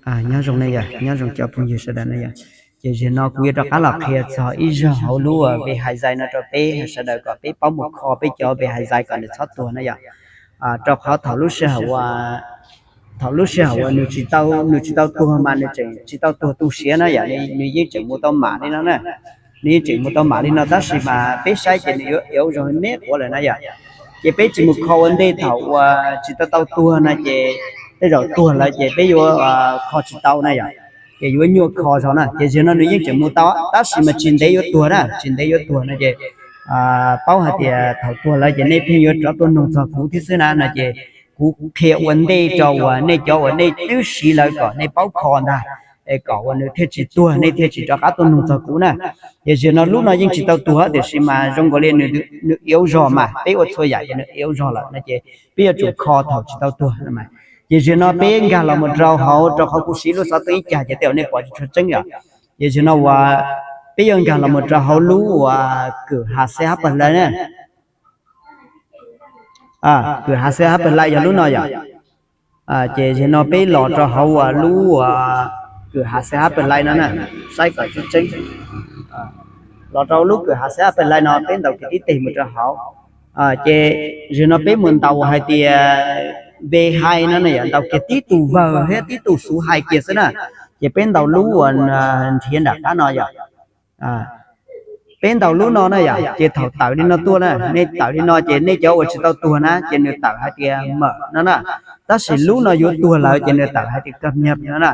Nyob zoo ne yom, nyob zoo cov phooj ywg sawv daws ne yom. Ces zaum no kuv yuav rov qab los qhia txog ib zaug hauv lub Vhais zais no rau peb sawv daws kom peb paub mus kho peb cov Vhais zais kom nws txhob tuag na yom. Rau qhov thaum lub sij hawm uas, thaum lub sij hawm uas nws tsis tau, nws tsis tau tuag mas nws tseem tsis tau tuag tu siav na yom, nws yeej tseem mus tau mam li no na. Nws yeej tseem mus tau mam li no tab sis mas peb saib ces nws yuav ev zog me quav lawm na yom. Ces peb tsis mus kho ua ntej thaum uas tsis tau tau tuag no ces tej zaum tuag lawm ces peb yuav kho tsis tau na yom. Ces yuav nyuaj kho zog na. Ces zaum no nws yeej tseem mus tau tab sis mas tsis ntev yuav tuag na, tsis ntev yuav tuag no ces paub hais tias thaum tuag lawm ces nej pheej yuav rov tuaj nug txog kuv thiab xwb na no ces kuv qhia ua ntej rau uas nej cov uas nej twb siv lawm kom nej paub kho ntag, es kom uas nws thiaj tsis tuag nej thiaj tsis rov qab tuaj nug txog kuv na. Ces zaum no lub no yeej tsis tau tuag tiam sis mas zoo nkaus li nws ev zog mas peb ua txhua yam ces nws ev zog lawm no ces peb yuav tsum kho thaum tsis tau tuag. Ces zaum no peb nkag los mus rau hauv, rau qhov kuv siv lub xov tooj ib cag ces tej zaum nej pom tsis tshua tseeb yom. Ces zaum no uas peb yuav nkag los mus rau hauv lub uas kwm hav xeb hab pawg lais na. Kwm hav xeb hab pawg lais yog lub no yom. Ces zaum no peb los rau hauv uas lub uas kwm hav xeb hab pawg lais no na, saib kom tseeb tseeb. Los rau lub kwm hav xeb hab pawg lais no peb ntaus kiag tib teg mus rau hauv. Ces zaum no peb mus ntaus hais tias Vhais no na yom, ntaus kiag tib tug vawg thiab tib tug xuv hais kiag xwb na. Ces peb ntaus lub uas nrhiav nram qab no yom. Peb ntaus lub no na yom, ces thaum tawm li no tuaj na, nej tawm li no ces nej cov uas tsis tau tuag na ces nws tawm hais tias mawm no na. Tab sis lub no yuav tuag lawm ces nws tawm hais tias kab nyag no na.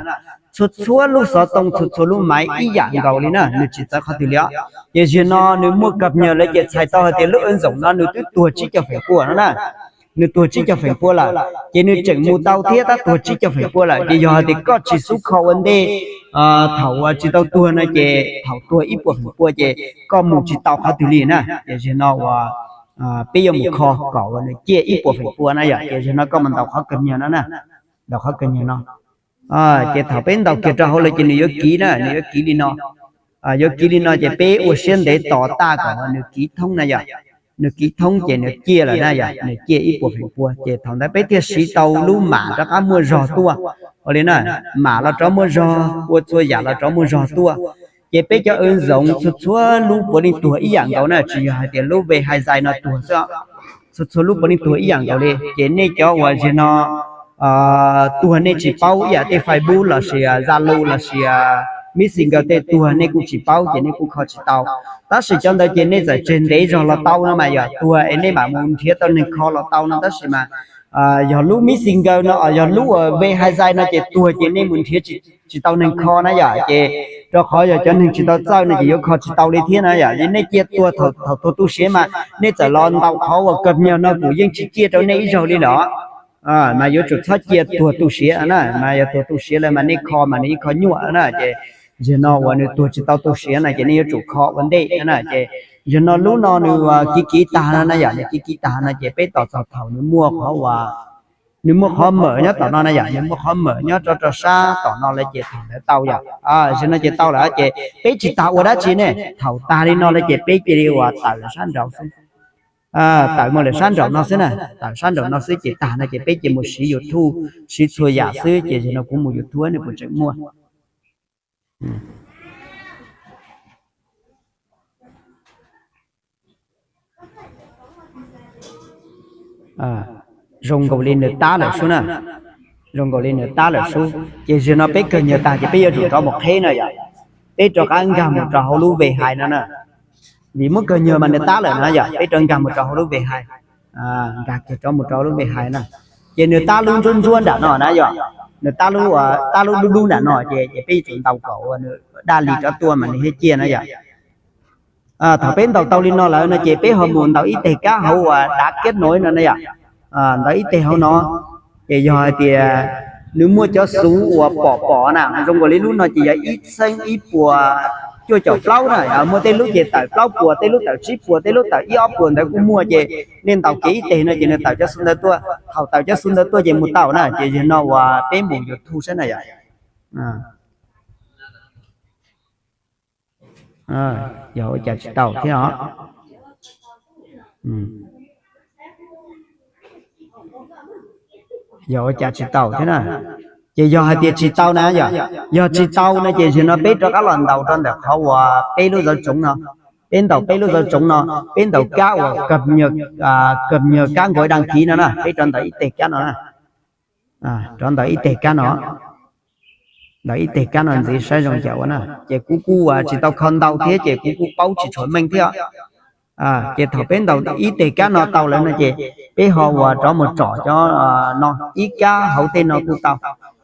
Txhua txhua lub xov tooj txhua txhua lub maiv ib yam nkaus li na, nws tsis txawv qhov twg li os. Ces zaum no nws muaj kab nyag lawm ces txhais tau hais tias lub ua ntxoom no nws twb tuag tsib caug feem pua no na. Nws tuag tsib caug feem pua lawm ces nws tseem mus tau thiab tab tuag tsib caug feem pua lawm ces yog hais tias koj tsis xub kho ua ntej thaum uas tsis tau tuag no ces thaum tuag ib puas feem pua ces koj mus tsis tau qhov twg li na. Ces zaum no uas peb yuav mus kho kom uas nws ciaj ib puas feem pua na yom. Ces zaum no koj mus ntaus qhov kab nyag no na, ntaus qhov kab nyag no. Ces thaum peb ntaus kiag rau hauv lawm ces nws yuav kiv na, nws yuav kiv li no. Yuav kiv li no ces peb ua siab ntev tos tag kom nws kiv thoob na yom. Nws kiv thoob ces nws ciaj lawm na yom, nws ciaj ib puas feem pua ces thaum ntawd peb thiaj siv tau lub mam rov qab muaj zog tuaj. Ua li na, mam los rov muaj zog, ua txhua yam los rov muaj zog tuaj. Ces peb cov ua ntxoom txhua txhua lub puav leej tuag ib yam nkaus na, tsis yog hais tias lub Vhais zais no tuag xwb. Txhua txhua lub puav leej tuag ib yam nkaus li. Ces nej cov uas zaum no tuag nej tsis paub ib yam tej Facebook lossis Zalo lossis Messenger tej tuag nej kuj tsis paub ces nej kuj kho tsis tau. Tab sis cov ntawd ces nej txawm tseg ntev zog los tau no mas yog tuag es nej mam mus nrhiav tau neeg kho los tau no tab sis mas yog lub Messenger no, yog lub uas Vhais zais no ces tuag ces nej mus nrhiav tsis tau neeg kho na yom. Ces rau qhov yog cov neeg tsis tau txawj no ces yuav kho tsis tau li thiab na yom. Nej cia tuag thaum tuag tu siav mas nej txawm los ntaus qhov uas kab nyag no kuj yeej tsis ciaj rau nej ib zaug li los mas yuav tsum txhob cia tuag tu siav na, mas yog tuag tu siav lawm mas nej kho mas nws yeej kho nyuaj na. Ces zaum no uas nws tuag tsis tau tu siav no ces nej yuav tsum kho ua ntej na. Ces zaum no lub no nws kiv kiv tag no na yom, nws kiv kiv tag no ces peb tos txog thaum nws muaj qhov uas nws muaj qhov mawm nyob tom no na yom, nws muaj qhov mawm nyob rau rau sab tom no lawm ces thaum ntawd tau yom. Zaum no ces tau lawm ces peb tsis tas ua dab tsi ne, thaum tag li no lawm ces peb cia li uas tawm lawm sab nraud xwb. Tawm mus lawm sab nraum no xwb na, tawm sab nraum no xwb ces tag no ces peb cia mus siv YouTube, siv txhua yam xwb ces zaum no kuv mus YouTube nej puas tseem muaj. Zoo nkaus li nws tab lawm sub na, zoo nkaus li nws tab lawm sub. Ces zaum no peb kawg nyuag tag ces peb yuav tsum rov mus qheb na yom, peb rov qab nkag mus rau hauv lub Vhais no na. Vim muab kawg nyuag mas nws tab lawm na yom, peb rov nkag mus rau hauv lub Vhais, nkag kiag rov mus rau lub Vhais na. Ces nws tab lub ntsuab ntsuab nram no na yom, nws tab lub, tab lub dub dub nram no ces, ces peb yuav tsum ntaus kom uas nws daj li rov tuaj mas nws thiaj ciaj na yom. Thaum peb ntaus tau li no lawm no ces peb ho mus ntaus ib teg kab hauv uas dav kiab no no na yom, ntaus ib teg hauv no. Ces yog hais tias nws muaj cov xuv uas pom pom na, zoo nkaus li lub no ces yog ib txheeb ib puas cuaj caum plaub na, muaj tej lub ces tawm plaub puas, tej lub tawm tsib puas, tej lub tawm ib ob puas ntawd kuj muaj ces nej ntaus kiag ib teg no ces nws tawm cov xuv ntawd tuaj, thaum tawm cov xuv ntawd tuaj ces mus tau na. Ces yog no uas peb mus YouTube saib na yom. Yog ua cas tsis tau thiab os. Yog ua cas tsis tau thiab na. Ces yog hais tias tsis tau na yom, yog tsis tau no ces zaum no peb rov qab los ntaus rau ntawm qhov uas peb lub zav tsoov no, peb ntaus peb lub zav tsoov no, peb ntaus kab uas kab nyuag kab nkuav daj kiv no na, peb rov ntaus ib teg kab no na, rov ntaus ib teg kab no, ntaus ib teg kab no ntxiv saib zoo cas ua na. Ces kuv kuj tsis tau kho ntau thiab ces kuv kuj paub tsis tshua meej thiab. Ces thaum peb ntaus ib teg kab no tau lawm no ces peb ho uas rov mus tsom cov no, ib kab hauv tej no kuj tau,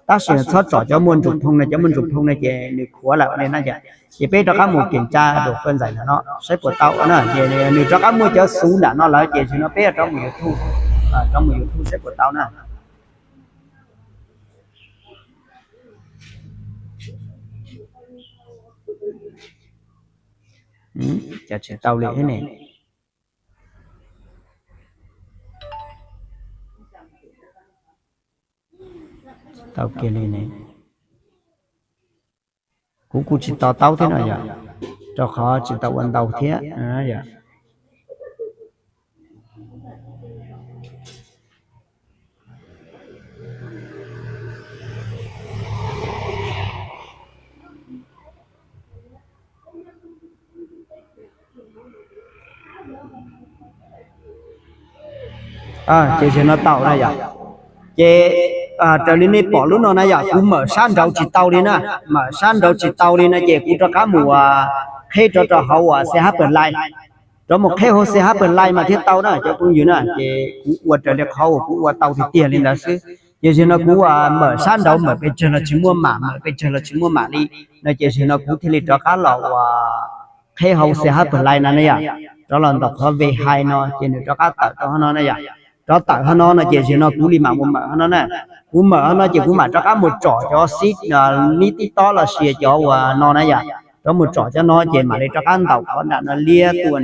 tab sis txhob tsom cov muaj ntsuj phoo no, cov muaj ntsuj phoo no ces nws khuav lawm li na yom. Ces peb rov qab mus kev tsa dua faj ntxais ntawm no saib puas tau na, ces nws rov qab muaj cov xuv nram no lawm ces zaum no peb rov mus YouTube, rov mus YouTube saib puas tau na. Cas tsis tau li thiab ne? Tau kiag li ne. Kuv kuj tsis to taub thiab no yom, rau qhov tsis tau ua ntau thiab. Ces zaum no tau na yom. Ces raws li nej pom lub no na yom, kuv mawm sab nraud tsis tau li na, mawm sab nraud tsis tau li no ces kuv rov qab mus qheb rov rau hauv uas C H Play, rov mus qheb hauv C H Play mas thiaj tau na cov phooj ywg na. Ces kuv ua raws li qhov uas kuv ua tau tiag tiag li ntawd xwb. Ces zaum no kuv mawm sab nraud mawm pes tsawg los tsis muaj mam, mawm pes tsawg los tsis muaj mam li no ces zaum no kuv thiaj li rov qab los uas qheb hauv C H Play no na yom, rov los ntaus qhov ve hais no ces nws rov qab tawm rau hauv no na yom. Rov tawm hauv no no ces zaum no kuv li mam mus mawm hauv no na. Kuv mawm hauv no ces kuv mam rov qab mus tsom cov xib nib tib tob los sis cov uas no na yom, rov mus tsom cov no ces mam li rov qab ntaus qhov nram no liab tuaj,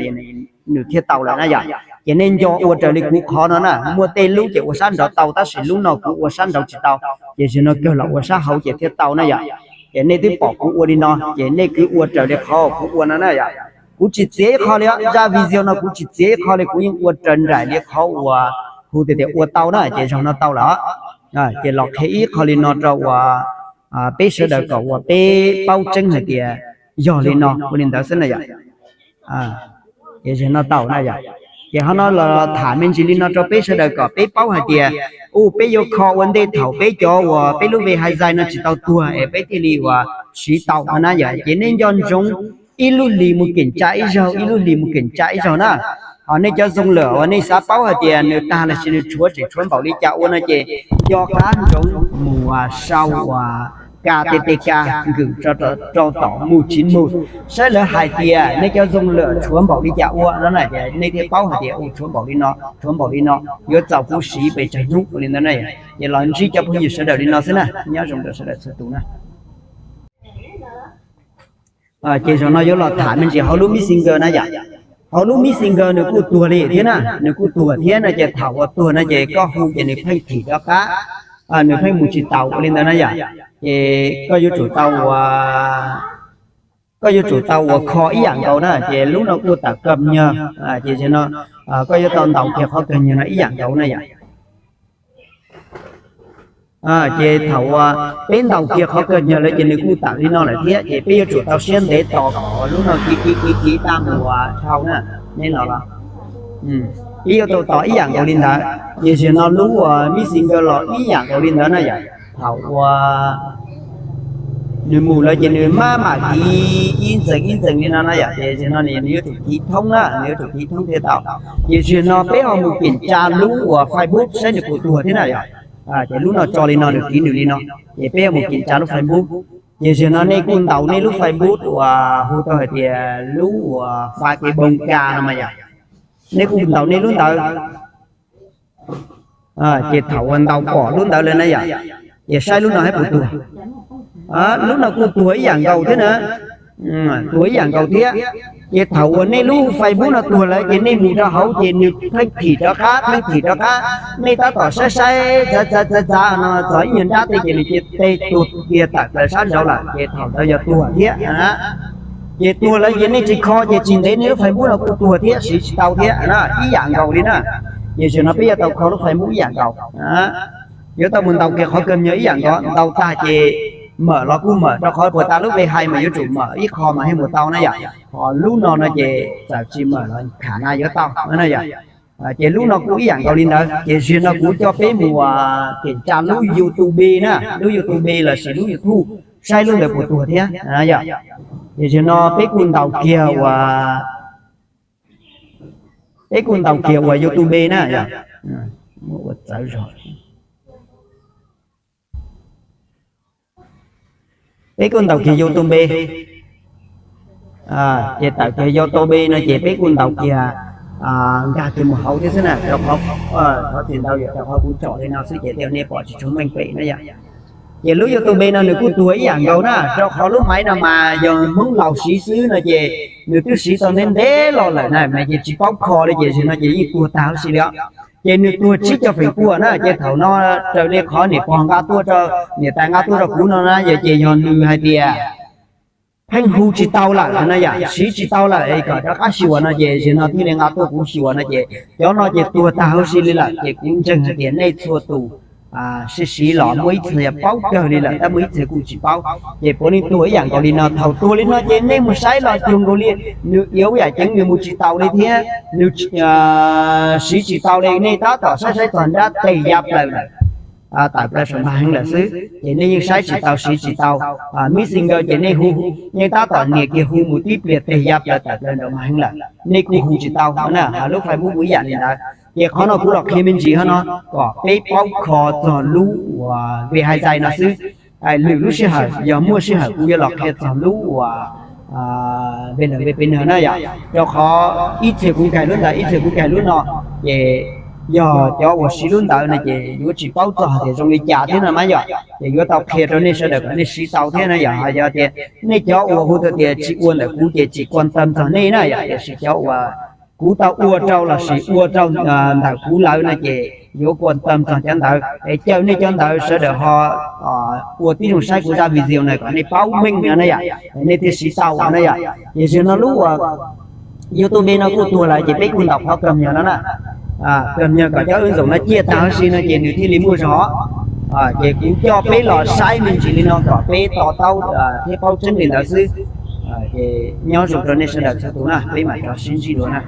nws thiaj tau lawm na yom. Ces nej nco ua raws li kuv qhov no na, muaj tej lub ces ua sab nraud tau tab sis lub no kuv ua sab nraud tsis tau, ces zaum no kawg los ua sab hauv ces thiaj tau na yom. Ces nej twb pom kuv ua li no ces nej kwv ua raws li qhov kuv ua no na yom. Kuv tsis txiav ib qho li os, zaj video no kuv tsis txiav ib qho li, kuv yeej ua raws nraim li qhov uas hu tias tias ua tau na ces zaum no tau lawm. Ces los qhia ib qho li no rau uas peb sawv daws kom uas peb paub tseeb hais tias yog li no ua li ntawd xwb na yom. Ces zaum no tau na yom. Ces qhov no los tham me ntsis li no rau peb sawv daws kom peb paub hais tias u peb yuav kho ua ntej thaum peb cov uas peb lub ve hais zais no tsis tau tuag es peb thiaj li uas siv tau no na yom. Ces nej nco ntsoov ib lub hlis mus keem tsa ib zaug, ib lub hlis mus keem tsa ib zaug na. Ho nej cov zoo lawm uas nej xav paub hais tias nws tag los sis nws tshuav tseem tshuav npaum li cas ua no ces nco qab ntsoov mus sau uas K T T K, nkws rau tom mus tsis mus, saib lawv hais tias nej cov zoo lawm tshuav npaum li cas ua no na, nej thiaj paub hais tias u tshuav npaum li no, tshuav npaum li no, yuav txaus kuv siv pes tsawg hnub ua li ntawd na. Ces los ntsib cov phooj ywg sawv daws li no xwb na, nyob zoo rau sawv daws txhua tus na. Ces zaum no yuav los tham me ntsis hauv lub Messenger na yom. Hauv lub Messenger nws kuj tuag li thiab na, nws kuj tuag thiab no ces thaum uas tuag no ces koj hu ces nws pheej thim rov qab, nws pheej mus tsis taus ua li ntawd na yom. Ces koj yuav tsum tau ua, koj yuav tsum tau ua kho ib yam nkaus na, ces lub no kuj tawm kawg nyog, ces zaum no koj yuav tau ntaus kiag qhov kawg nyog no ib yam nkaus na yom. Ces thaum uas peb ntaus kiag qhov kawg nyog lawm ces nws kuj tawm li no lawm thiab, ces peb yuav tsum tau siab ntev tos kom lub no kiv kiv kiv kiv tag mus ua dhau na, nej no los. Peb yuav tau tos ib yam nkaus li ntawd, ces zaum no lub uas Messenger los ib yam nkaus li ntawd na yom. Thaum uas nws mus lawm ces nws maj mam kiv ib ntxees ib ntxees li no na yom, ces zaum no nws yuav tsum kiv thoob na, nws yuav tsum kiv thoob thiaj tau. Ces zaum no peb ho mus keem tsa lub uas Facebook saib nws puas tuag thiab na yom. Ces lub no tso li no nws kiv nws li no, ces peb ho mus keem tsa lub Facebook. Ces zaum no nej kuj ntaus nej lub Facebook uas hu tau hais tias lub uas Fa Kev Npoo Ka no mas yom. Nej kuj ntaus nej lub ntawd. Ces thaum uas ntaus pom lub ntawd lawm na yom, ces saib lub no saib puas tuag. Lub no kuj tuag ib yam nkaus thiab na, tuag ib yam nkaus thiab. Ces thaum uas nej lub Facebook no tuag lawm ces nej mus rau hauv ces nws pheej thim rov qab, pheej thim rov qab. Nej tab tom saib saib txav txav txav txav no txog ib nyuag nrab tej ces nws cia li tuag kiag tawm plaws sab nraud lawm, ces thaum ntawd yog tuag thiab. Ces tuag lawm ces nej tsis kho ces tsis ntev nej lub Facebook no kuj tuag thiab, siv tsis tau thiab, ib yam nkaus li na. Ces zaum no peb yuav tau kho lub Facebook ib yam nkaus. Yuav tau mus ntaus kiag qhov kawg nyog ib yam nkaus, ntaus tag ces mawm los kuj mawm, rau qhov puas tas lub Vhais mas yuav tsum mawm ib qho mas thiaj mus tau na yom. Ho lub no no ces txawm tsis mawm los kham na yuav tau na yom. Ces lub no kuj ib yam nkaus li ntawd, ces zaum no kuv coj peb mus kem tsa lub YouTube na, lub YouTube lossis lub YouTube, saib lub ntawd puas tuag thiab yom. Ces zaum no peb kuj ntaus kiag uas, peb kuj ntaus kiag uas YouTube na yom. Peb kuj ntaus kiag YouTube, ces tawm kiag YouTube no ces peb kuj ntaus kiag, nkag kiag mus hauv thiab xwb na, rau qhov, thov txim ntau yom, rau qhov kuv tsom li no xwb ces tej nej pom tsis tshua meej pem na yom. Ces lub YouTube no nws kuj tuag ib yam nkaus na, rau qhov lub maiv no mas yog Hmoob laus siv xwb no ces nws twb siv tau ntev ntev los lawm na mas ces tsis paub kho li ces zaum no ces yeej tuag tag huv si li os. Ces nws tuag tsib caug feem pua na, ces thaum no raws li qhov niam pog nqa tuaj rau, niam tais nqa tuaj rau kuv no na yom, ces yog nws hais tias pheej hu tsis tau lawm no yom, siv tsis tau lawm es kom rov qab xyuas no ces zaum no thiaj li nqa tuaj kuv xyuas no ces cov no ces tuag tag huv si li lawm. Ces kuv ntseeg hais tias nej txhua tus siv siv los muaj ib txhia paub kawg li lawm tab muaj ib txhia kuj tsis paub. Ces puav leej tuag ib yam nkaus li no, thaum tuag li no ces nej mus saib los cuag nkaus li nws iab yam ceev, nws mus tsis taus li thiab nws siv tsis tau li. Nej tab tom saib saib txog nrab tes ya plaws lawm, tawm plaws saum Maj Heev lawm xwb ces nej yeej saib tsis tau siv tsis tau. Messenger ces nej hu, nej tab tom nias kiag hu mus tib pliag tes ya plaws tawm plaws nraum Maj Heev lawm, nej kuj hu tsis tau na. Ho lub Facebook kuj ib yam li ntawd. Ces qhov no kuv los qhia me ntsis ho no kom peb paub kho txog lub uas Vhais zais no xwb. Lwm lub sij hawm yog muaj sij hawm kuv yuav los qhia txog lub uas Vhais zais no na yom, rau qhov ib txhia kuv nkag lub ntawd ib txhia kuv nkag lub no, ces yog cov uas siv lub ntawd no ces yuav tsis paub txog tias zoo li cas thiab no mas yom. Ces yuav tau qhia rau nej sawv daws kom nej siv tau thiab na yom. Ho yog tias nej cov uas hu tau tias tsis ua ntawm kuv ces tsis kuas tawm txog nej na yom, tiam sis cov uas kuv tau ua rau lossis ua rau ntawm kuv lawm no ces yuav kuas tawm txog cov ntawd es caw nej cov ntawd sawv daws ho ua tib zoo saib kuv zaj video no kom nej paub meej no na yom, nej thiaj siv tau na yom. Ces zaum no lub uas YouTube no kuj tuag lawm ces peb kuj ntaus qhov kag nyog no na, kag nyog kom cov ntxoom no ciaj tag huv si no ces nws thiaj li muaj zog. Ces kuv coj peb los saib me ntsis li no kom peb to taub thiab paub tseeb li ntawd xwb. Ces nyob zoo rau nej sawv daws txhua tus na, peb mam rov sib ntsib dua na.